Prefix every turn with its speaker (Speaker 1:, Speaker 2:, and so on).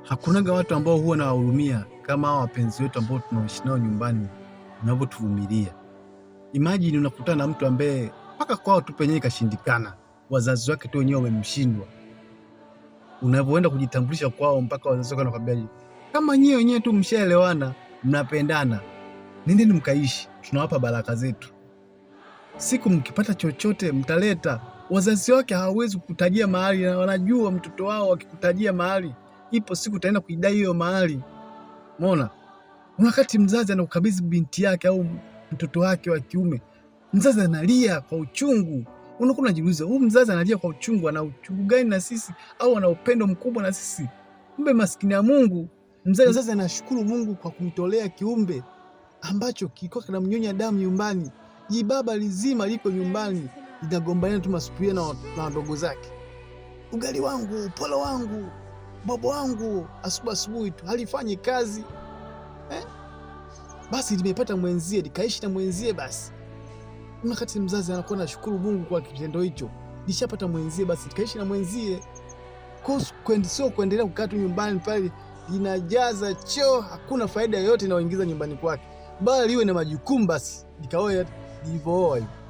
Speaker 1: Hakunaga watu ambao huwa nawahurumia kama hawa wapenzi wetu ambao tunaishi nao nyumbani, wanavyotuvumilia. Imagine unakutana na mtu ambaye mpaka kwao tu penyewe ikashindikana, wazazi wake tu wenyewe wamemshindwa. Unavyoenda kujitambulisha kwao, mpaka wazazi wake wanakwambia kama nyie wenyewe tu mshaelewana, mnapendana, nendeni mkaishi, tunawapa baraka zetu. Siku mkipata chochote mtaleta. Wazazi wake hawawezi kukutajia mahali, na wanajua mtoto wao akikutajia mahali, ipo siku utaenda kuidai hiyo mahali. Umeona? Wakati mzazi anakukabidhi binti yake au mtoto wake wa kiume, mzazi analia kwa uchungu. Unakuwa unajiuliza, huyu mzazi analia kwa uchungu, ana uchungu gani na sisi? Au ana upendo mkubwa na sisi? Kumbe maskini ya Mungu, mzazi anashukuru Mungu kwa kumtolea kiumbe ambacho kilikuwa kinamnyonya damu nyumbani. Jibaba lizima liko nyumbani linagombania tu masufuria na wadogo zake, ugali wangu, polo wangu, bobo wangu, asubuhi asubuhi tu halifanyi kazi eh? Basi limepata mwenzie likaishi na mwenzie. Basi wakati mzazi anakuwa anashukuru Mungu kwa kitendo hicho, lishapata mwenzie, basi likaishi na mwenzie, sio kuendelea kukaa tu nyumbani pale linajaza choo, hakuna faida yoyote inayoingiza nyumbani kwake, bali liwe na majukumu basi likaoe lilivyooa hivyo.